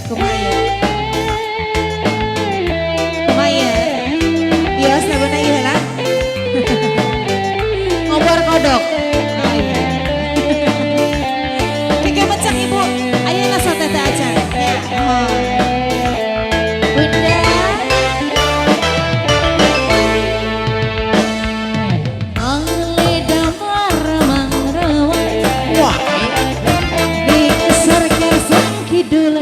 Kumaha? Kumaha? Biasa laguna ieu heula. Ngobor kodok. Oh iya. Keke mencang ibu. Ayeuna sok teh acan. Ya. Oh. Bunda. Wah, Kidul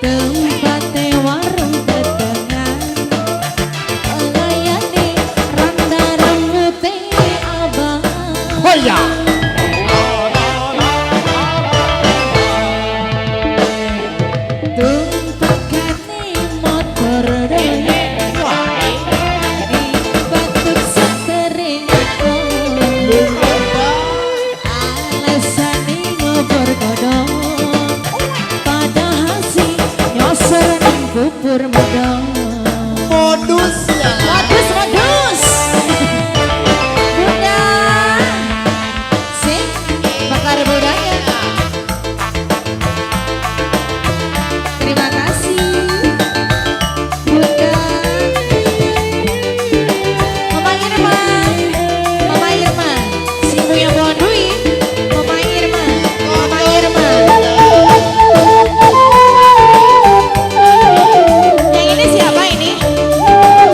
tempate warung tetengan layane randa rambute abang. Oh ya. Tumpakane motor doyo Wah, batuk setere alasane ngobor kodok padahal sih nyosor nang pupur medok. Modus ya. Modus, modus. Bunda. Sing bakar budaya. Terima kasih. Bunda. Mama Irma. Mama Irma. Sing punya bawa duit. Mama Irma. Mama Irma. Yang ini siapa ini?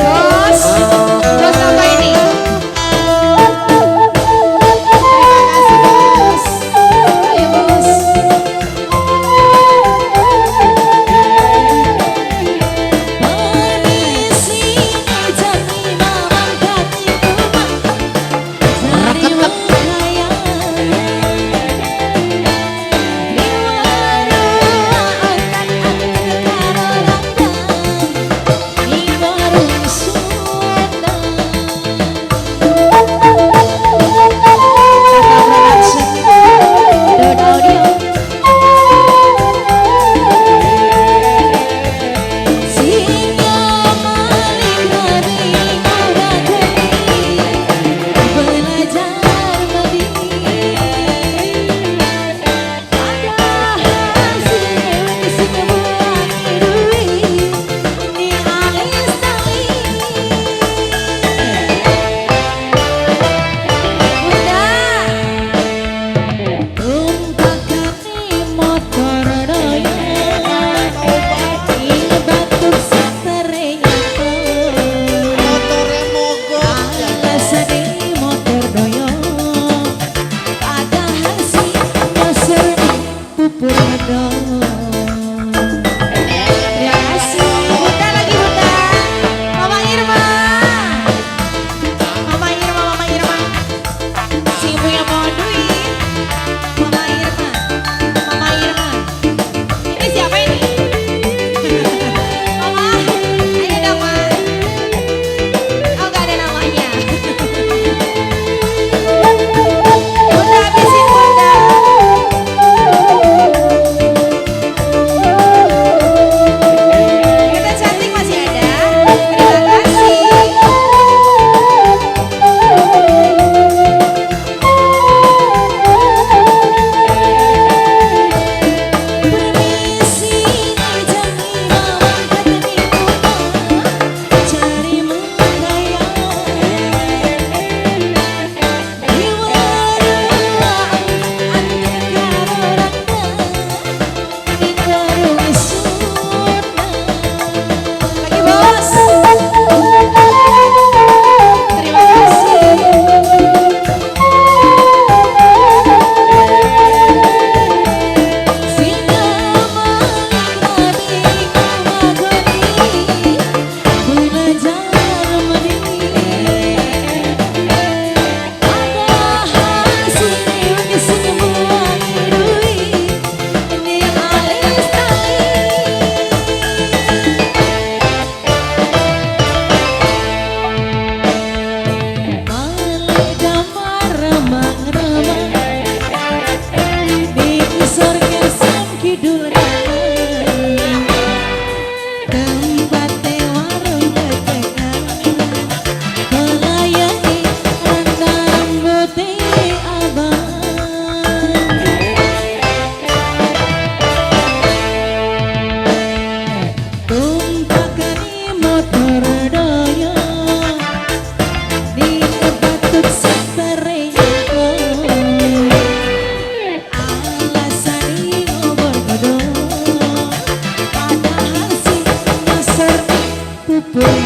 Bos. Bos apa ini? Terima kasih bos. Ayo bos. Permisi jati mamang kati rumah dari wong kaya. Karo randang di warung Sunda. Tata Production Dot Audio. Singa maling rabi ora geni belajar medini padahal si dewek sing ngebuangi duit ni alis tali. Bunda tumpakane motor doyo ing batuk setere nyato. Motore mogok ya. Alasane motor doyo padahal sih nyosor ning pupur medok. Terima kasih. Bunda lagi Bunda. Mama Irma. Mama Irma, Mama Irma. Sing punya mau duit. Mama Irma. Mama Irma. Ini siapa ini? Mama, ayo dong, Ma. Oh, nggak ada namanya.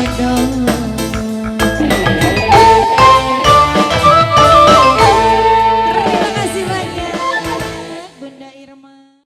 Jodoh.